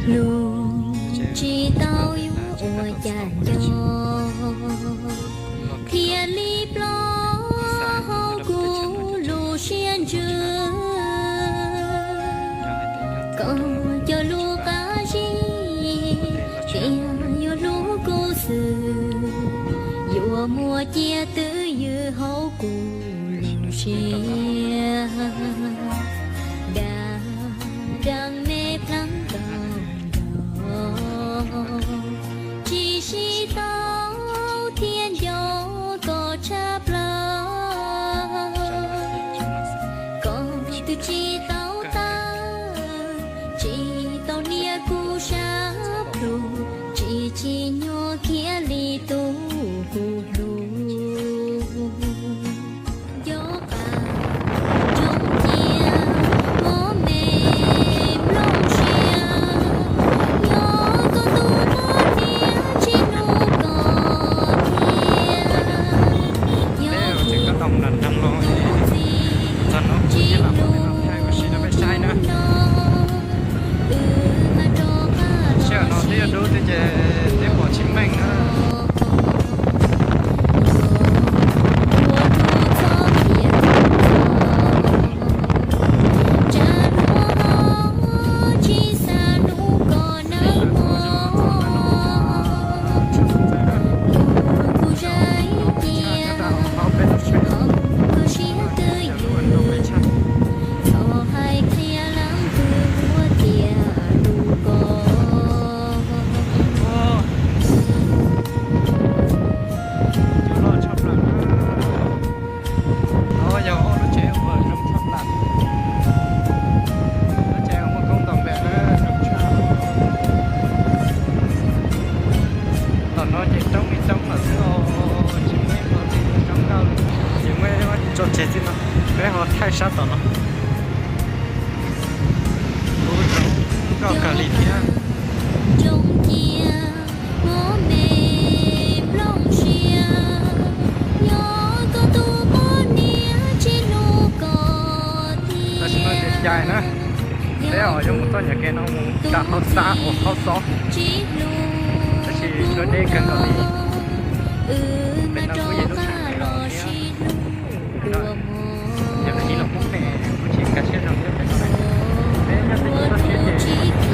Lus tsis tau yuav ua cas nco, thiaj li plob hauv kuv lub siab ntsws. Koj cov lus qab zib tias yuav hlub kuv xwb, yuav muaj cia twj ywm hauv kuv lub siab. Dag dag me plaub ntaub nrog, tsis sib tau thiab nco koj tshaj plaws. Koj twb tsis tau tawm, tsis tau nias kuv sab plhu, tsis tsim nyog khiav li tus kuv hlub. Nco qab ntsoov cia, mob me nplooj siab, nyob koj tus poj niam tsis hlub koj thiab. Nyob kuv tus txiv, tsis hlub tus no, wb mas rov qab los sib hlub. Ua tus txhob cia, tsa luag tsis xav hlub koj nawb mog. Lus kuv zais cia, qhov kuv siab twj ywm, txhob hais qhia leej twg ua tiag rau koj. Cua loj tshaj plaws na. No yog ob lub tsev uas zoo tshaj plaws. Lub tsev uas muaj koob ntoos npe na, zoo tshaj. Tom no ces roob li roob lawm xwb os, tsis muaj ib qho twg zoo nkauj li. Ces muaj ib tso tsev xwb no, peb ho thaij sab tom no. Kuv zoo nkauj kawg li thiab. Ntsoov cia, mob me nplooj siab, nyob koj tus poj niam tsis hlub koj thiab. Tam sim no ces cai na, peb ho yuav mus txoj niag kev no mus rau hauv xav uas hauv xov, tab sis tshuav deb kawg nkaus li. Pem no kuj yog lub tsheb los thiab. Yog ib los pub pem kuj tsis nkag siab zoo thiab pem no. Peb nyob pem toj siab ces